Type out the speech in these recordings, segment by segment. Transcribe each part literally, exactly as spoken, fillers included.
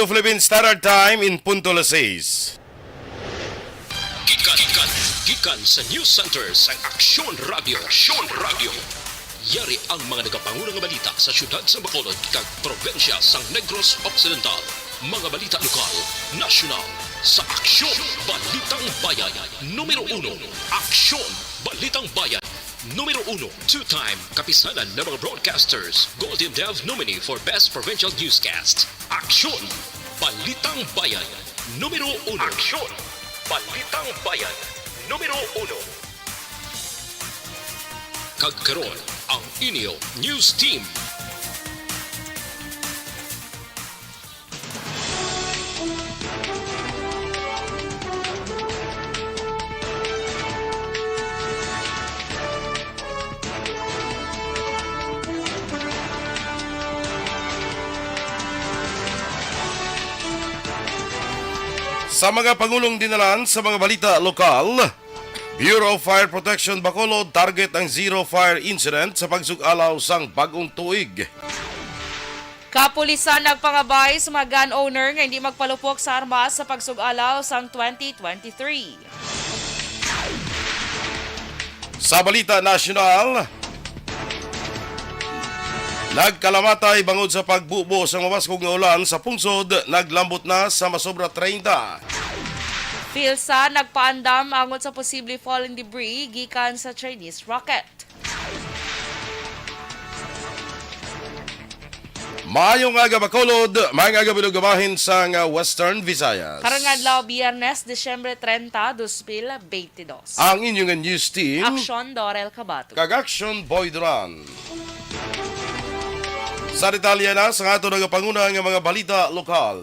Philippine Standard Time in punto las seis. Gikan, gikan, gikan sa News Center sang Aksyon Radio. Aksyon Radio. Yari ang mga nagapanguna nga balita sa siyudad sa Bacolod kag probinsya sang Negros Occidental. Mga balita lokal, nasyonal, sa Aksyon Balitang Bayan numero uno. Aksyon Balitang Bayan numero uno. Two-time Kapisanan ng mga Broadcasters Golden Dove nominee for Best Provincial Newscast. Aksyon Balitang Bayan numero uno. Aksyon Balitang Bayan numero uno. Kag karon, ang inyo news team. Sa mga pangulong dinalan sa mga balita lokal, Bureau of Fire Protection Bacolod target ang zero fire incident sa pagsug-alaw sang bag-ong tuig. Kapulisan nagpangabay sa mga gun owner nga hindi magpalupok sa armas sa pagsug-alaw sang twenty twenty-three. Sa balita nasyonal, nagkalamatay bangod sa pagbubo sang mabaskog nga ulan sa pungsod, naglambot na sa masobra treinta. PhilSA nagpaandam angot sa posible falling debris gikan sa Chinese rocket. Maayong aga, Bacolod, maayong aga, Bilog, bahin sang, ah, Western Visayas. Karong adlaw, Biyernes, Disyembre treinta, dos mil beintidos. Ang inyong news team, Aksyon Dorel Cabato kag Aksyon Boy Duran. Sa detalye na sa ato nagapanguna nga mga balita lokal.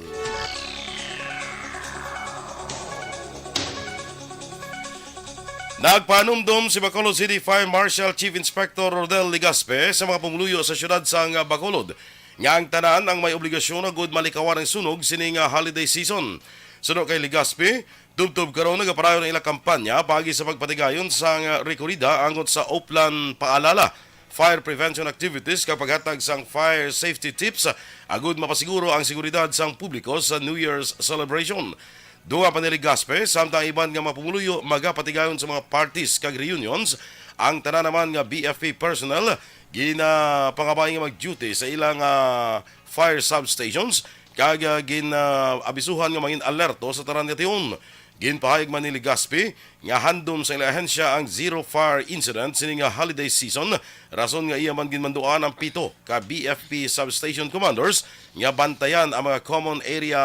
Nagpanumdom si Bacolod City Fire Marshal Chief Inspector Rodel Legaspi sa mga pumuluyo sa siyudad sang Bacolod nga ang tanan ang may obligasyon agud malikawan ang sunog sini nga holiday season. Suno kay Legaspi, tubtob karon nagapadayon ang ila kampanya paagi sa pagpatigayon sang rekorida angot sa uplan paalala, fire prevention activities kag paghatag sang fire safety tips agud mapasiguro ang seguridad sang publiko sa New Year's celebration. Dugang pa ni Legaspi, samtang iban nga mga pumuluyo magapatigayon sa mga parties kag reunions, ang tanan naman nga B F P personnel ginapangabay nga mag-duty sa ilang, ah, fire substations kag, ah, gin, ah, abisuhan nga mangin alerto sa tanan nga tion. Ginpahayag man ni Legaspi nga handom sa ila ahensya ang zero fire incident sini nga holiday season, rason nga iya man ginmanduan ang pito ka B F P substation commanders nga bantayan ang mga common area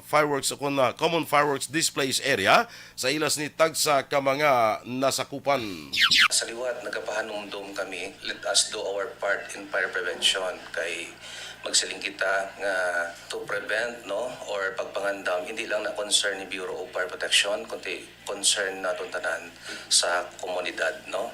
fireworks o kon, ah, common fireworks displays area sa ila sini tagsa ka mga nasakupan. Sa liwat, nagapahanumdom kami, let us do our part in fire prevention. Kay magsiling kita nga to prevent, no, or pagpangandam, hindi lang na concern ni Bureau of Fire Protection, kundi concern naton tanan sa komunidad, no?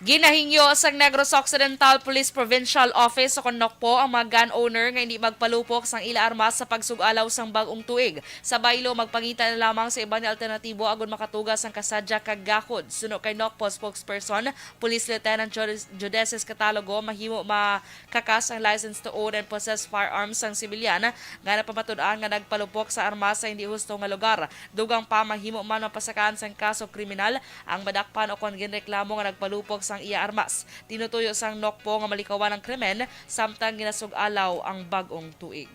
Ginahingyo sang Negros Occidental Police Provincial Office o kon NOCPO ang mga gun owner nga hindi magpalupok sang ila armas sa pagsug-alaw sang bag-ong tuig. Sa baylo, magpangita na lamang sa iban nga alternatibo agud makatuga sang kasadya kag gakod. Suno kay NOCPO spokesperson, Police Lieutenant Judes-, Judesis Catalogo, mahimo ma-, kakas ang license to own and possess firearms sang sibilyan nga napamatud-an nga nagpalupok sa armas sa hindi husto nga lugar. Dugang pa, mahimo man mapasakaan sang kaso kriminal ang madakpan o kon ginreklamo nga nagpalupok sang iya armas. Tinutuyo sang NOCPO nga malikawan ang krimen samtang ginasug-alaw ang bag-ong tuig.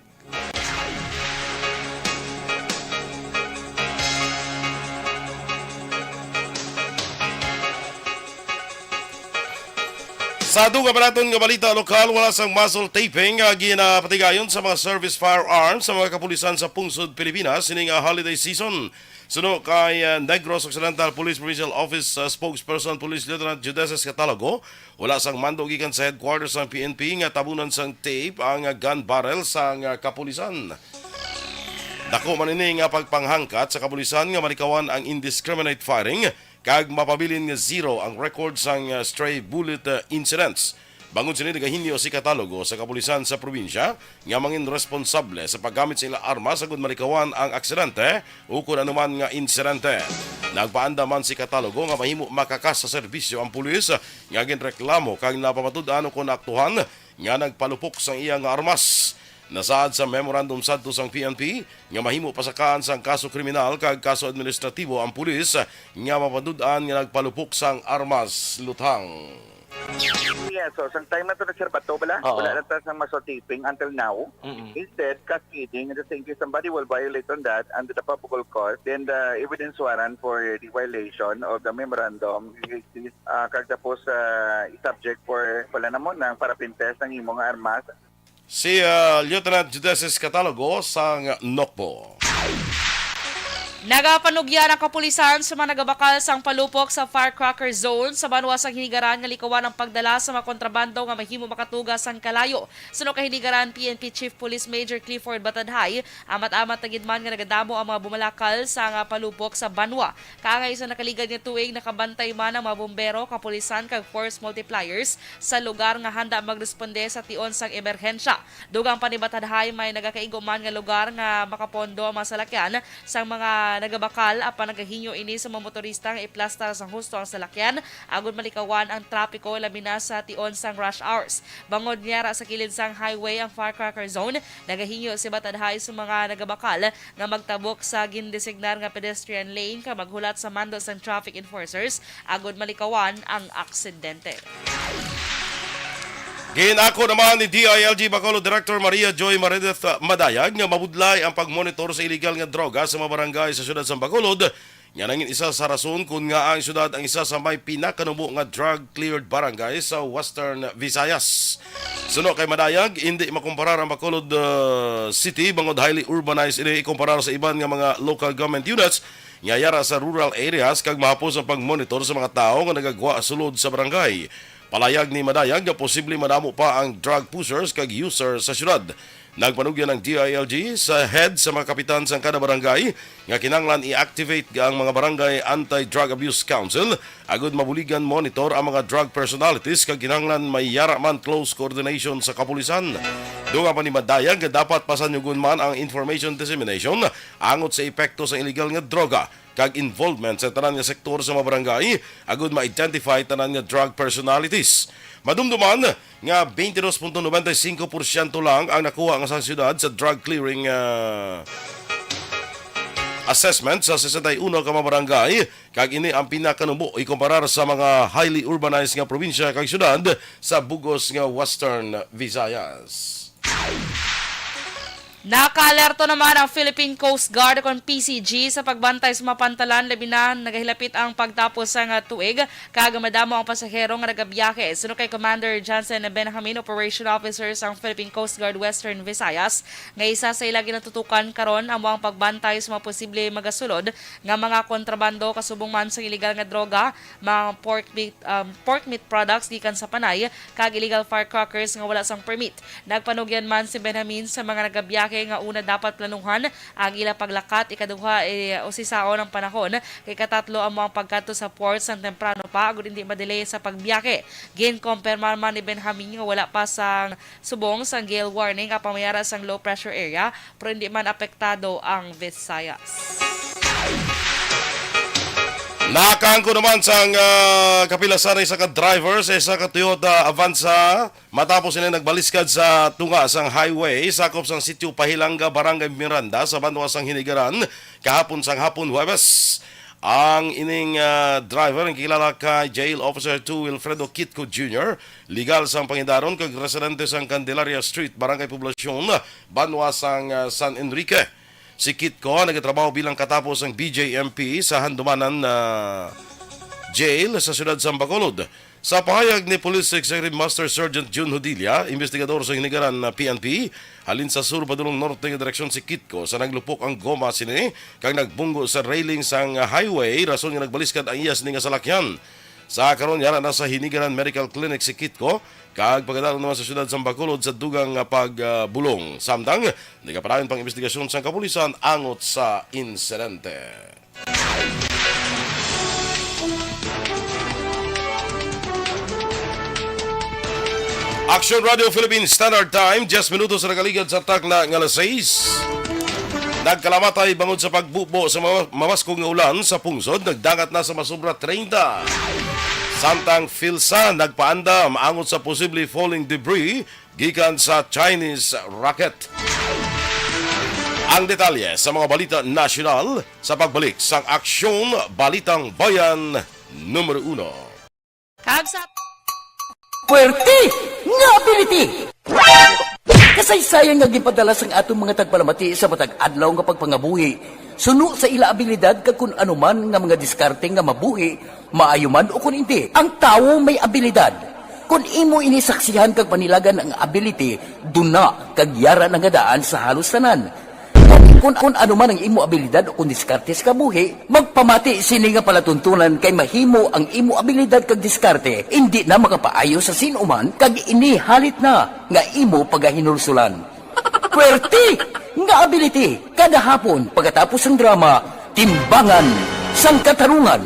Sa dugang pa naton nga balita lokal, wala sang muzzle taping nga ginapatigayon sa mga service firearms sa mga kapulisan sa pungsod Pilipinas sining, ah, holiday season. Suno kay, ah, Negros Occidental Police Provincial Office, ah, spokesperson Police Lieutenant Judesis Catalogo, wala sang mando gikan sa headquarters sang P N P nga tabunan sang tape ang, ah, gun barrel sang, ah, kapulisan. Dako man ini nga pagpanghangkat sa kapulisan nga malikawan ang indiscriminate firing kag mapabilin nga zero ang record sang, ah, stray bullet, ah, incidents. Bangod sini, nagahingyo si Catalogo sa kapulisan sa probinsya nga mangin responsable sa paggamit sa ila armas agud malikawan ang aksidente ukon anuman nga insidente. Nagpaandam man si Catalogo nga mahimo makakas sa serbisyo ang pulis nga ginreklamo kag napamatud-an ukon naaktuhan nga nagpalupok sang iya nga armas. Nasaad sa memorandum sadto sang P N P nga mahimo pasakaan sang kaso kriminal kag kaso administratibo ang pulis nga mapadud-an nga nagpalupok sang armas. Luthang. Yeah, so sang time na to na, sir, bato bala? Oo. Wala na ta sang maso taping until now. Mm-mm. Instead, cascading, just in case somebody will violate on that under the probable cause, then the evidence warrant for the violation of the memorandum will exist, uh, kag tapos uh, subject for wala na mo ng parapin test ng imong armas. Si ah, Lieutenant Judesis Catalogo sang Nokbo. Nagapanugyan ang kapulisan sa mga nagabakal sang palupok sa firecracker zone sa banwa sang Hinigaran nga likawan ang pagdala sa mga kontrabando nga mahimo makatuga sang kalayo. Suno kay Hinigaran P N P Chief Police Major Clifford Batadhay, amat-amat na gid man nga nagadamo ang mga bumalakal sa nga palupok sa banwa. Kaangay sa nakaligad nga tuig, nakabantay man ang mga bombero, kapulisan kag force multipliers sa lugar nga handa magresponde sa tion sang emerhensya. Dugang pa ni Batadhay, may nagakaigo man nga lugar nga makapondo ang mga salakyan sang mga nagabakal, apan nagahinyo ini sa mga motorista nga iplastar sang husto ang salakyan agud malikawan ang trapiko, labi na sa tion sang rush hours. Bangod niya ra sa kilid sang highway ang firecracker zone, nagahinyo si Batadhay sa mga nagabakal nga magtabok sa gindesignar nga pedestrian lane kag maghulat sa mando sang traffic enforcers agud malikawan ang aksidente. Ginako naman ni D I L G Bacolod Director Maria Joy Marideth Madayag nga mabudlay ang pagmonitor sa iligal nga droga sa mga barangay sa siyudad sa Bacolod, nga nangin isa sa rason kon ngaa ang siyudad ang isa sa may pinakanubo nga drug-cleared barangay sa Western Visayas. Suno kay Madayag, indi makumparar ang Bacolod uh, City bangod highly urbanized ini ikumparar sa iban nga mga local government units nga yara sa rural areas kag mahapos ang pagmonitor sa mga tawo nga nagagwa sulod sa barangay. Palayag ni Madayag nga posible madamo pa ang drug pushers kag user sa syudad. Nagpanugyan ang D I L G sa head sa mga kapitan sang kada barangay nga kinahanglan i-activate ang mga barangay anti-drug abuse council agud mabuligan monitor ang mga drug personalities kag kinahanglan may yara man close coordination sa kapulisan. Dugang pa ni Madayag nga dapat pasanyugon man ang information dissemination angot sa epekto sa illegal nga droga kag involvement sa tanan nga sektor sa mga barangay agud ma-identify tanan nga drug personalities. Madumduman nga twenty-two point nine five percent lang ang nakuha nga sang siyudad sa drug clearing ah, assessment sa sesenta y uno ka mga barangay, kag ini ang pinakanubo ikumparar sa mga highly urbanized nga probinsya kag siyudad sa bug-os nga Western Visayas. Nakaalerto naman ang Philippine Coast Guard kon P C G sa pagbantay sa mga pantalan, labi na nagahilapit ang pagtapos sa nga tuig kag madamo ang pasahero nga nagabiyahe. Suno kay Commander Johnson Benjamin, Operation Officer sang Philippine Coast Guard Western Visayas, nga isa sa ila ginatutukan karon amo ang pagbantay sa mga posible magasulod nga mga kontrabando kasubong man sa iligal nga droga, mga pork meat, um, pork meat products gikan sa Panay, kag illegal firecrackers nga wala sang permit. Nagpanugyan man si Benjamin sa mga nagabiyahe nga una dapat planuhan ang ila paglakat, ikaduha, eh, usisaon ang panahon, kay katatlo amo ang pagkadto sa port sang temprano pa agud hindi madelay sa pagbiyahe. Ginkompirmar man ni Benjamin nga wala pa sang subong sang gale warning apan may ara sang low pressure area, pero hindi man apektado ang Visayas. Nakaangko naman sang ah, kapila sa isa ka driver sa isa ka Toyota Avanza matapos sila nagbaliskad sa tunga sang highway sakop sang sitio Pahilanga, Barangay Miranda sa banwa sang Hinigaran kahapon sang hapon, Huwebes. Ang ining ah, driver ang kilala kay Jail Officer two Wilfredo Kitco Junior, legal sang pangidaron kag residente sang Candelaria Street, Barangay Poblacion, banwa sang ah, San Enrique. Si Kitco nagatrabaho bilang katapo sang B J M P sa Handumanan na Jail sa siyudad sa Bacolod. Sa pahayag ni Police Executive Master Sergeant Jun Hodilla, investigador sa Hinigaran na P N P, halin sa sur padulong norte nga direksyon si Kitco sa naglupok ang goma sini kag nagbunggo sa railing sang highway, rason nga nagbaliskad ang iya sini nga salakyan. Sa karon, yara na sa Hinigaran Medical Clinic si Kitco, kag pagadalom naman sa siyudad sang Bacolod sa dugang nga pagbulong. Samtang, nagapadayon pang investigasyon sang kapulisan angot sa insidente. Action Radio Philippine Standard Time, diyes minutos na nakaligad sa takna nga alas sais. Nagkalamatay bangod sa pagbubo sa ma- mamaskog nga ulan sa pungsod, nagdangat na sa masobra treinta. Samtang PhilSA nagpaandam angot sa posible falling debris gikan sa Chinese rocket. Ang detalye sa mga balita nasyonal sa pagbalik sang Aksyon Balitang Bayan numero uno. Kag sa Puwerte nga ability! Kasaysayan nga ginpadala sang aton mga tagpalamati sa matag adlaw nga pagpangabuhi, suno sa ila abilidad kag kun ano man nga mga diskarte nga mabuhi, maayo man o kun indi, ang tawo may abilidad. Kun imo ini saksihan kag panilagan ang ability, duna kag yara na nga daan sa halos tanan. Kun, kun ano man ang imo abilidad o kun diskarte sa kabuhi, magpamati sini nga palatuntunan kay mahimo ang imo abilidad kag diskarte indi na makapaayo sa sin-o man kag ini halit na nga imo pagahinulsulan. Puwerte nga ability kada hapon pagkatapos sang drama, Timbangan sang Katarungan.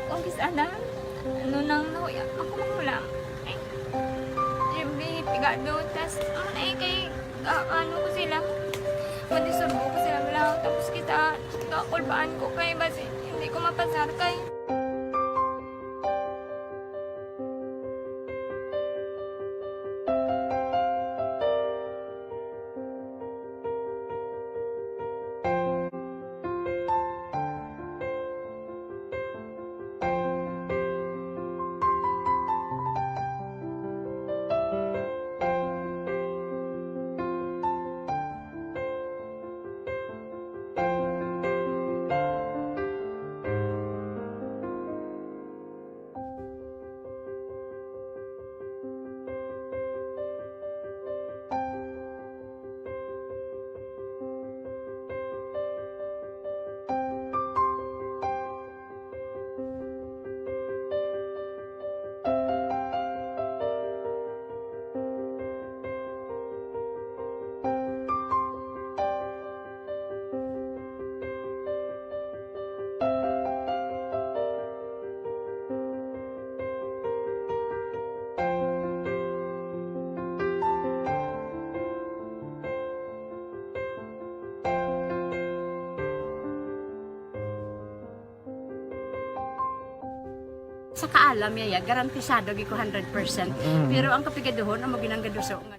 Kung kis ana, ano nang nahuya ako makulang. Ay, yung pigado, tas, ano na eh, kay, ah, ano ko sila, madisurbo ko sila lang, tapos kita, kakulbaan ko kay, basi, hindi ko mapasar kay. Sa kaalam niya, garantisado gyud ko hundred percent. Mm. Pero ang kapigaduhon, amo ginang gaduso nga.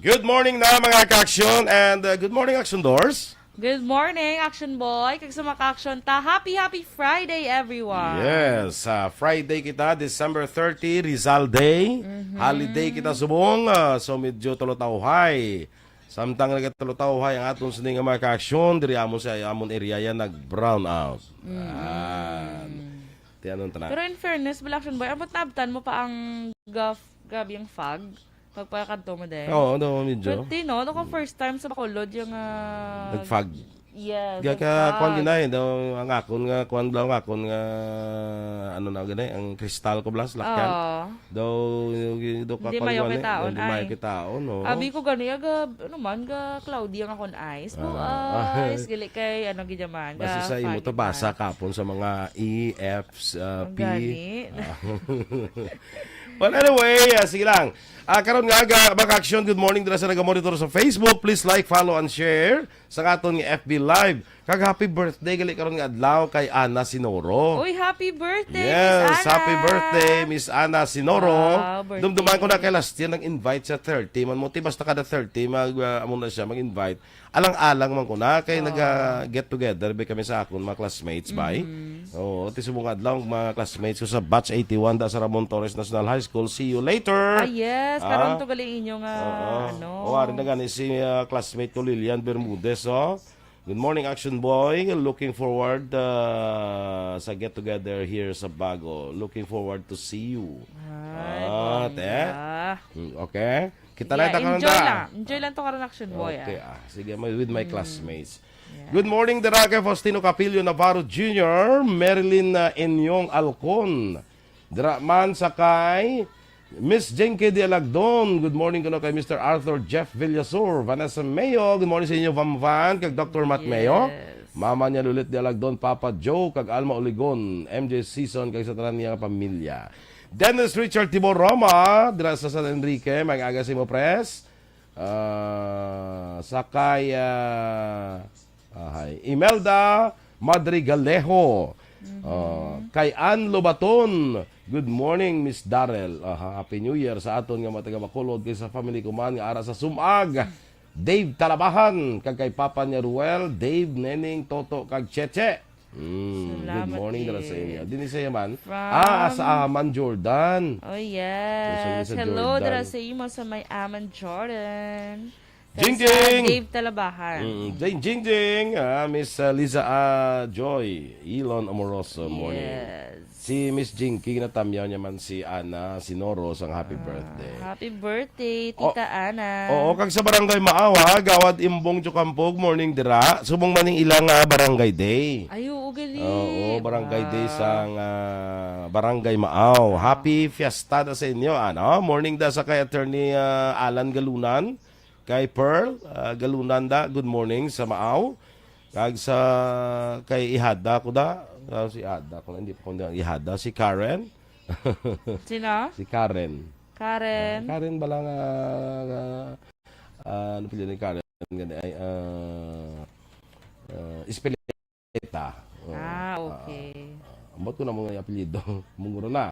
Good morning na, mga ka-aksyon, and, uh, good morning, Aksyon Doors. Good morning, Aksyon Boy. Kag sa mga ka-aksyon ta, happy, happy Friday, everyone. Yes, uh, Friday kita, December thirty, Rizal Day. Mhm. Holiday kita subong, uh, so medyo tulotawhay. Samtang nagtulotawhay ang aton sini nga mga ka-aksyon, diri amon sa amon area yan nag-brown out. Mm. Ah, ti anon tana. Pero in fairness, bala, Aksyon Boy, ambot naabtan mo pa ang gaf-, grabe ang fog? Pagpakadto mo din? Oo, daw medyo. Pero tino, no, kung first time sa Bacolod yung, ah, nag-fog. Yes, Ga-, ang ka-, kuwan fog. Ginahin daw ang akon nga, kuwan daw ang akon nga, ano na gani, ang kristal ko bala, lakyan. Oo. Daw, yung, yung, daw hindi kakuan mayo man eh. Kitaon, hindi mayo ay. Kitaon, no? Abi ko gani, aga, ano man, ga cloudy ang akon eyes. Ah. Buas, gili kay, ano, gid man, basta ga sa imo fog to, man. Basa kapon sa mga E, F, uh, ang P. Gani. Ah. Well, anyway, ah, sige lang. Ah, karon nga, aga, mga ka-aksyon, good morning dira sa nagamonitor sa Facebook. Please like, follow, and share sa aton nga F B Live. Kag happy birthday gali karon nga adlaw kay Ana Sinoro. Uy, happy birthday, Miss Yes, Ana. Happy birthday, Miss Ana Sinoro. Wow, birthday. Dumduman ko na kay last year nag-invite sa thirty man mo. Ti basta kada thirty mag, ah, amo na siya mag-invite. Alang-alang man ko na kay Oo. Nag, ah, get together ba kami sa akon mga classmates, bay? Mm. Oo, ti subong adlaw ang mga classmates ko sa batch eighty-one da sa Ramon Torres National High School. See you later. Ah, yes, karon Ah. To gali inyo nga, Oo. Ano. O, ari na gani si, ah, classmate ko Lilian Bermudez, oh. Good morning, Action Boy. Looking forward, uh, sa get together here sa Bago. Looking forward to see you. Ay, ah, bongga. Te? Hmm, okay. Kita na ta karon ta. Enjoy lang. Enjoy lang to karon, Action Boy. Okay, ah. Sige, my, with my classmates. Yeah. Good morning, dira kay Faustino Capillo Navarro Junior, Marilyn, uh, Inyong Alcon. Dira man sa kay Miss Jenke Dialagdon. Good morning kuno kay Mister Arthur Jeff Villasur, Vanessa Mayo. Good morning sa inyo, Vam Van, kag Doctor Matt Mayo. Yes. Mama niya Lulit Dialagdon, Papa Joe, kag Alma Oligon, M J Season, kag sa tanan niya nga pamilya. Dennis Richard Tibor Roma, dira sa San Enrique, may aga sa imo, pres. Ah, sa kay, ah, Ahay. Imelda Madrigalejo. Ah, kay Ann Lobaton, "Good morning, Miss Darrell." Aha, Happy New Year sa aton nga mga taga Bacolod, kay sa family ko man nga ara sa Sumag. Dave Talabahan, kag kay Papa niya Ruel, Dave, Neneng, Toto, kag Cheche. Mm, good Salamat, morning dala sa Dave. Inyo. Dini sa yaman. From Ah, sa Amman, Jordan. Oh, yes. Sa inyo sa Hello, Jordan. Dala sa imo sa may Amman, Jordan. Kay Jing sa Jing! Dave Talabahan. Mm, Jing Jing Jing, ah, Miss, ah, Liza, ah, Joy, Elon Amoroso, morning. Yes. Si Miss Jinky, natamyaw niya man si Ana Sinoro sang happy Ah, birthday. Happy birthday, O-, Tita Ana. Oo, kag sa Barangay Maaw, ha, Gawad Imbong Chocampog, morning dira. Subong man ning ilang, ah, Barangay Day. Ay, oo, gali. Oo, Barangay Day Wow. sang, ah, Barangay Maaw. Happy fiesta da sa inyo, ano? Morning da sa kay Attorney, ah, Alan Galunan, kay Pearl, ah, Galunan da. Good morning sa Maaw. Kag sa kay Ihada ko da. Ah, si Ihada ko na, hindi pa ko na Ihada. Si Karen. Sino? Si Karen. Karen. Ah, Karen ba lang, ah, ah, ah, ano pala ni Karen? Gani ay, ah, ah, Espeleta. Oo. Ah, okay. Ah, ah, ambot ko na mga apelyido. Munguro na.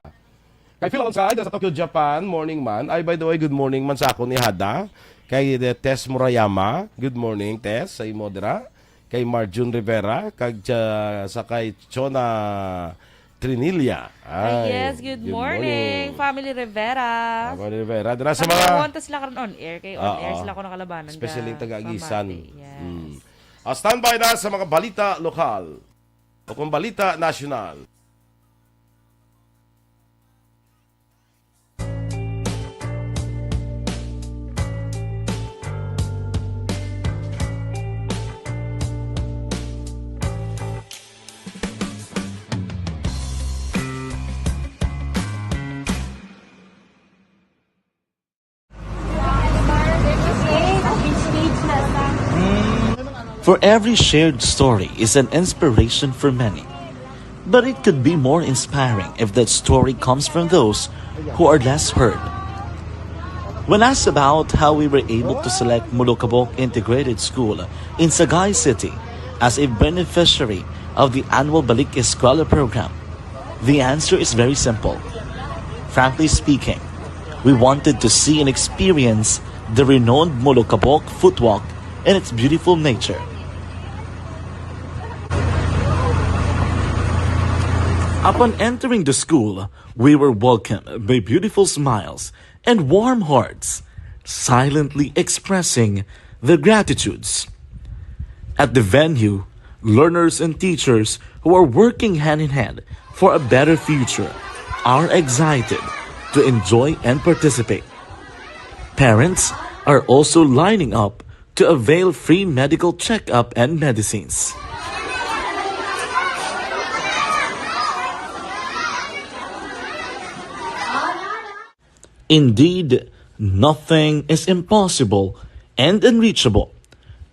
Kay Phil Alonsay, sa Tokyo, Japan, morning man. Ay, by the way, good morning man sa akon ni Hada. Kay, eh, Tess Murayama, good morning, Tess, sa imo dira. Kay Marjun Rivera, kag sa, sa kay Chona Trinilla. Ay, Ay, yes, good good morning, morning. Family Rivera. Family Rivera. Dira sa Kami mga nakuha ta sila karon on air, kay on air Oo. sila ko nakalabanan Especially ka taga Aguisan. pamati. Yes. Mm. Ah, standby na sa mga balita lokal o kung balita nasyonal. For every shared story is an inspiration for many. But it could be more inspiring if that story comes from those who are less heard. When asked about how we were able to select Molokabok Integrated School in Sagay City as a beneficiary of the annual Balik Eskwela program, the answer is very simple. Frankly speaking, we wanted to see and experience the renowned Molokabok Footwalk and its beautiful nature. Upon entering the school, we were welcomed by beautiful smiles and warm hearts, silently expressing their gratitudes. At the venue, learners and teachers who are working hand in hand for a better future are excited to enjoy and participate. Parents are also lining up to avail free medical checkup and medicines. Indeed, nothing is impossible and unreachable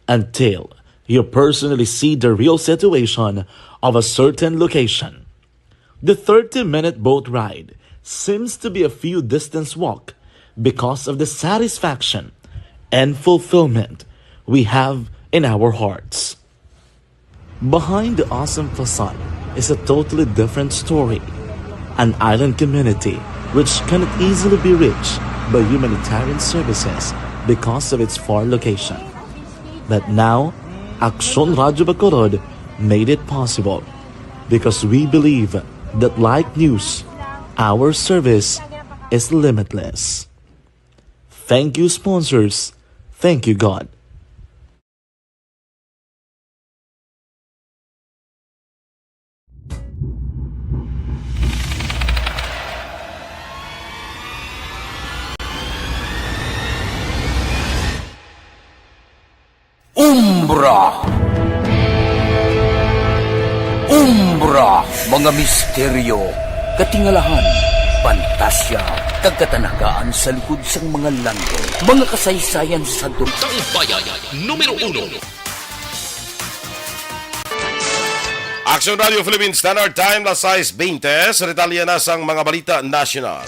until you personally see the real situation of a certain location. The thirty-minute boat ride seems to be a few distance walk because of the satisfaction and fulfillment we have in our hearts. Behind the awesome facade is a totally different story. An island community which cannot easily be reached by humanitarian services because of its far location. But now, Aksyon Radyo Bacolod made it possible because we believe that like news, our service is limitless. Thank you, sponsors. Thank you, God. Umbra. Umbra, mga misteryo, katingalahan, pantasya, kag katanagaan sa likod sang mga landong, mga kasaysayan sa dun- Taumbayan numero uno. Action Radio Philippine Standard Time, las sais bente, sa detalye na sang mga balita nasyonal.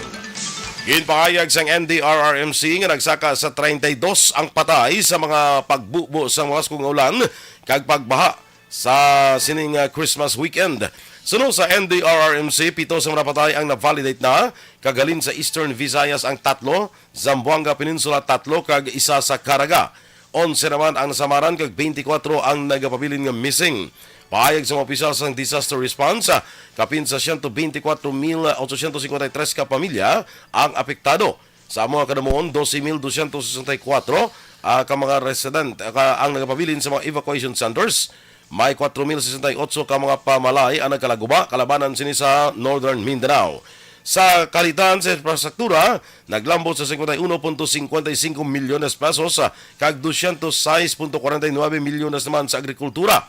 Ginpahayag sang N D R R M C nga nagsaka sa treinta y dos ang patay sa mga pagbubo sang mabaskog nga ulan kag pagbaha sa sining, ah, Christmas weekend. Suno sa N D R R M C, pito sa mga patay ang na-validate na, kag halin sa Eastern Visayas ang tatlo, Zamboanga Peninsula tatlo, kag isa sa Caraga. Onse naman ang nasamaran kag twenty-four ang nagapabilin nga missing. Pahayag sa mga opisyal sang disaster response, ah, kapin sa siyento twenty-four mil otsosyentos singkwenta y tres ka pamilya ang apektado. Sa mga kadamuon, doce mil dosyentos sesenta y kuwatro, ah, ka mga resident, ah, ka, ang nagapabilin sa mga evacuation centers. May kuwatro mil sesenta y otso ka mga pamalay ang nagkalaguba kalabanan sini sa Northern Mindanao. Sa kalitan sa infrastruktura, naglambot sa cincuenta y uno punto cincuenta y cinco milyones pesos, ah, kag dosyentos sais punto kwarenta y nuebe milyones naman sa agrikultura.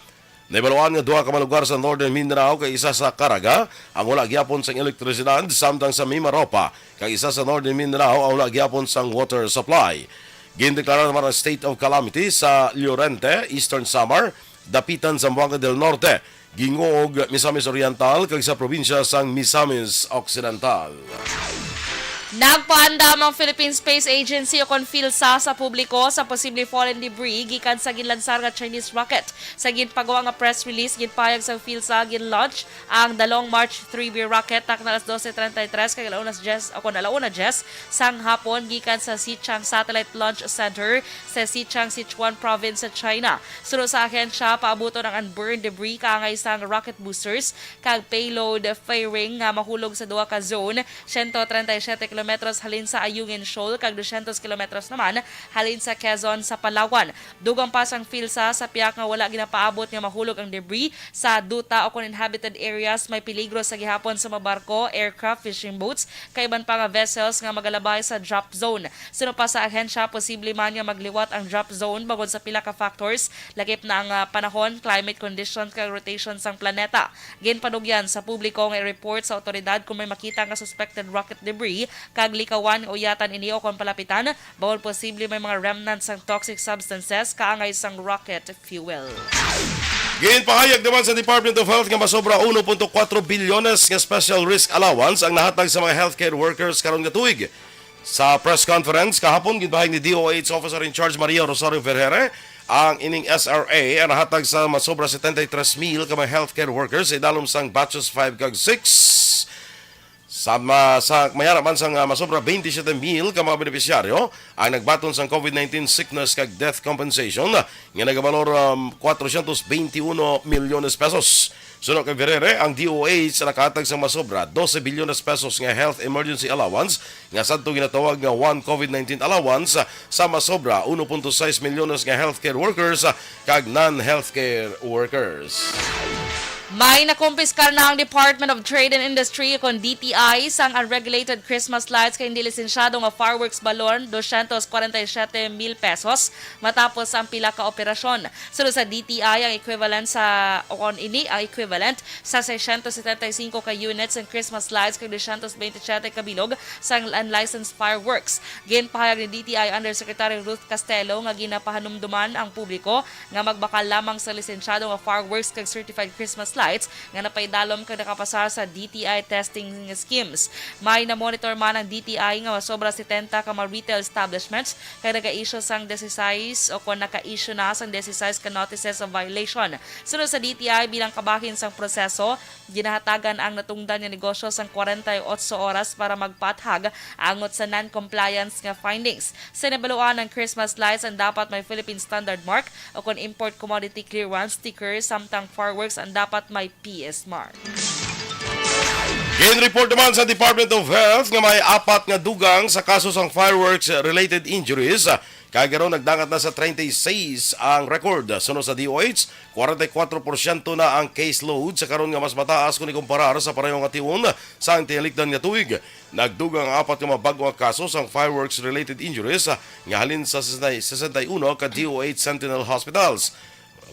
Nahibaluan nga duha ka mga lugar sa Northern Mindanao kag isa sa Caraga ang wala gihapon sang elektrisidad, samtang sa Mimaropa kag isa sa Northern Mindanao ang wala gihapon sang water supply. Gindeklara naman ang state of calamity sa Llorente, Eastern Samar, Dapitan, Zamboanga del Norte, Guingoog, Misamis Oriental, kag sa probinsya sang Misamis Occidental. Nagpaandam ang Philippine Space Agency o kon PhilSA sa publiko sa posible fallen debris gikan sa ginlansar nga Chinese rocket. Sa ginpagawa nga press release, ginpahayag sang PhilSA, gin-launch ang The Long March three B rocket takna alas dose treinta y tres kag alauna diyes, o kon alauna diyes sang hapon, gikan sa Xichang Satellite Launch Center sa Xichang, Sichuan Province sa China. Suno sa ahensya, paabuton ang unburned debris kaangay sang rocket boosters kag payload fairing nga mahulog sa duha ka zone, siyento treinta y siete kilometros halin sa Ayungin Shoal kag dosyentos kilometros naman halin sa Quezon sa Palawan. Dugang pa sang PhilSA, sa piyak nga wala ginapaabot nga mahulog ang debris sa duta o kon inhabited areas, may peligro sa gihapon sa mga barko, aircraft, fishing boats, kag iban pa nga vessels nga magalabay sa drop zone. Suno pa sa ahensya, posible man nga magliwat ang drop zone bangod sa pila ka factors, lakip na ang, ah, panahon, climate conditions, kag rotation sang planeta. Ginpanugyan sa publiko nga i-report sa awtoridad kon may makita nga suspected rocket debris kag likawan nga uyatan ini o kon palapitan, bangod posible may mga remnants sang toxic substances kaangay sang rocket fuel. Ginpahayag naman sa Department of Health nga masobra uno punto kuwatro bilyones nga special risk allowance ang nahatag sa mga healthcare workers karon nga tuig. Sa press conference kahapon, ginpahayag ni D O H Officer in Charge Maria Rosario Vergere ang ining S R A ang nahatag sa masobra setenta y tres mil ka mga healthcare workers sa idalom sang batches five kag six. Sa, ma, sa mayara man sang, ah, masobra twenty-seven mil ka mga benepisyaryo ang nagbaton sang COVID nineteen sickness kag death compensation nga nagabalor, um, cuatrocientos veintiuno milyones pesos. Suno kay Vergere, ang D O H nakahatag sang masobra doce bilyones pesos nga health emergency allowance nga sadto ginatawag nga one COVID nineteen allowance sa masobra uno punto sais milyones nga healthcare workers kag non-healthcare workers. May nakumpiskar na ang Department of Trade and Industry, kon D T I, sang unregulated Christmas lights kag hindi lisensyado nga fireworks balor dosyentos kwarenta y siyete mil pesos matapos ang pila ka operasyon. Suno sa D T I, ang equivalent sa, o kon ini ang equivalent sa seiscientos setenta y cinco ka units ng Christmas lights kag dosyentos veintisiete ka bilog sang unlicensed fireworks. Ginpahayag ni D T I Undersecretary Ruth Castelo nga ginapahanumduman ang publiko nga magbakal lamang sa lisensyado nga fireworks kag certified Christmas lights nga napaidalom kag nakapasar sa D T I testing schemes. May na-monitor man ang D T I nga masobra setenta ka mga retail establishments kag naga-issue sang disisais o kon naka-issue na sang disisais ka notices of violation. Suno sa D T I, bilang kabahin sang proseso, ginahatagan ang natungdan nga negosyo sang kwarenta y otso oras para magpaathag angot sa non-compliance nga findings. Sa nabaluan, ang Christmas lights ang dapat may Philippine Standard Mark o kon Import Commodity Clearance sticker, samtang fireworks ang dapat may P S mark. Gin-report naman sa Department of Health nga may apat nga dugang sa kaso sang fireworks-related injuries, kag karon nagdangat na sa treinta y seis ang record. Suno sa D O H, kwarenta y kwatro porsyento na ang caseload sa karon, nga mas mataas kung ikumparar sa pareho nga tion sang tinalikdan nga tuig. Nagdugang ang apat ka mga bag-o nga kaso sang fireworks-related injuries, ah, nga halin sa sesenta y uno ka D O H Sentinel hospitals.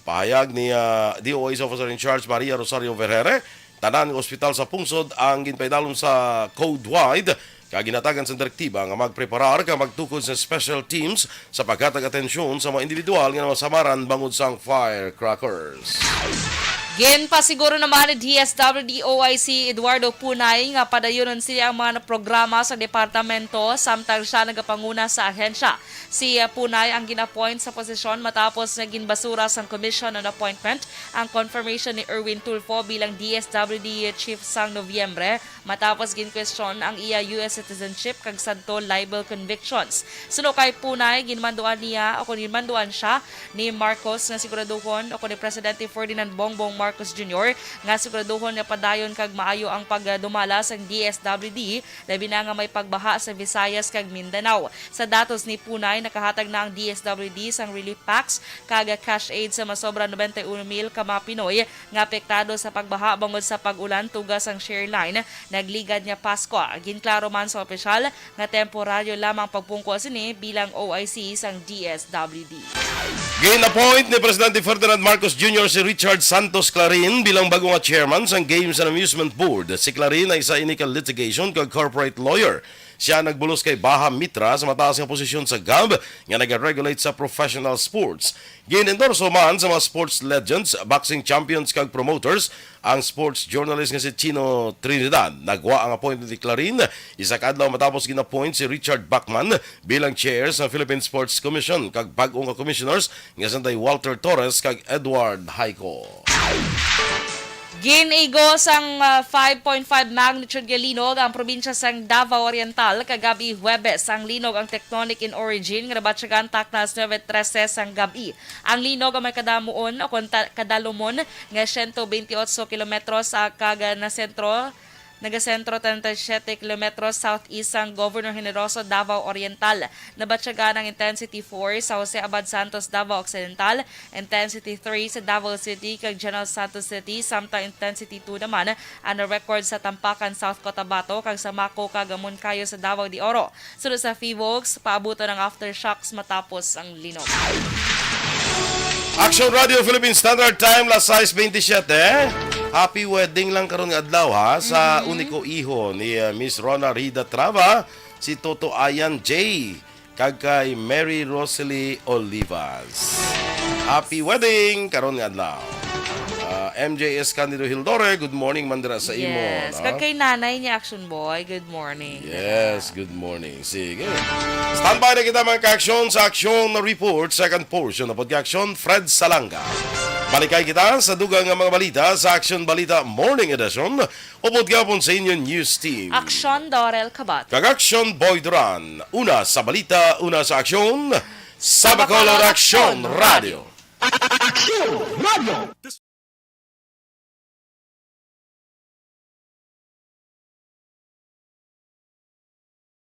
Pahayag ni, ah, D O H Officer in Charge Maria Rosario Vergere, tanan nga ospital sa pungsod ang ginpaidalom sa code wide, kag ginhatagan sa direktiba nga magpreparar kag magtukod sa special teams sa paghatag atensyon sa mga individual nga masamaran bangod sang firecrackers. Ginpasiguro naman ni D S W D O I C Eduardo Punay nga padayunon sini ang mga programa sa departamento samtang siya nagapanguna sa ahensya. Si uh, Punay ang gin-appoint sa posisyon matapos nga ginbasura sang Commission on Appointment ang confirmation ni Erwin Tulfo bilang D S W D Chief sang Nobyembre, matapos ginkwestiyon ang iya U S citizenship kag sadto libel convictions. Suno kay Punay, ginmanduan niya o kon ginmanduan siya ni Marcos nga siguraduhon o kon ni Presidente Ferdinand Bongbong Marcos Junior nga siguraduhon nga padayon kag maayo ang pagdumala sang D S W D, labi na nga may pagbaha sa Visayas kag Mindanao. Sa datos ni Punay, nakahatag na ang D S W D sang relief packs kag cash aid sa masobra noventa y uno mil ka mga Pinoy nga apektado sa pagbaha bangod sa pag-ulan tuga sang Share Line nagligad nga Pasko. Ginklaro man sa opisyal nga temporaryo lamang pagpungko sini bilang O I C sang D S W D. Gin-appoint ni Presidente Ferdinand Marcos Junior si Richard Santos Clarin bilang bag-o nga chairman sang Games and Amusement Board. Si Clarin ay isa ini ka litigation kag corporate lawyer. Siya nagbulos kay Baha Mitra sa mataas nga posisyon sa gab nga nag-regulate sa professional sports. Gin-endorso man sa mga sports legends, boxing champions kag promoters ang sports journalist nga si Chino Trinidad. Nagwa ang appointment ni Clarin isa ka adlaw matapos gin-appoint si Richard Bachman bilang chair sa Philippine Sports Commission kag bag-o nga commissioners nga sanday Walter Torres kag Edward Haico. Gin-igo sang ah, five point five magnitude nga linog ang probinsya sang Davao Oriental kagabi Huwebes. Ang linog ang tectonic in origin nga nabatyagan takna alas nuebe trese sang gabi. Ang linog ang may kadamuon o kon ta- kadalumon nga siyento bentiocho kilometros sa kag nasentro nagasentro treinta y siete kilometros southeast sang Governor Generoso, Davao Oriental. Nabatyagan ang intensity four sa Jose Abad Santos, Davao Occidental, intensity three sa Davao City kag General Santos City, samtang intensity two naman ang na-record sa Tampakan, South Cotabato, kag sa Maco kag Monkayo sa Davao de Oro. Sunod sa PHIVOLCS, paabuton ang aftershocks matapos ang linog. Action Radio Philippine Standard Time, las sais bentisiete. Happy wedding lang karon nga adlaw, ha, sa uniko iho ni uh, Miss Rona Rida Trava, si Toto Ayan J, kag kay Mary Rosalie Olivas. Happy wedding karon nga adlaw. Ah, M J S Candido Hildore, good morning man dira sa imo, Yes. no? Kag kay nanay niya, Action Boy, good morning. Yes, good morning. Sige. Standby na kita, mga ka-aksyon, sa aksyon na report, second portion na pag-aksyon, Fred Salanga. Balikay kita sa dugang nga mga balita sa Aksyon Balita Morning Edition, upod gihapon sa inyo news team. Aksyon Dorel Kabat. Kag Aksyon Boy Duran. Una sa balita, una sa aksyon, sa Bacolod Aksyon Radio. Aksyon Radio.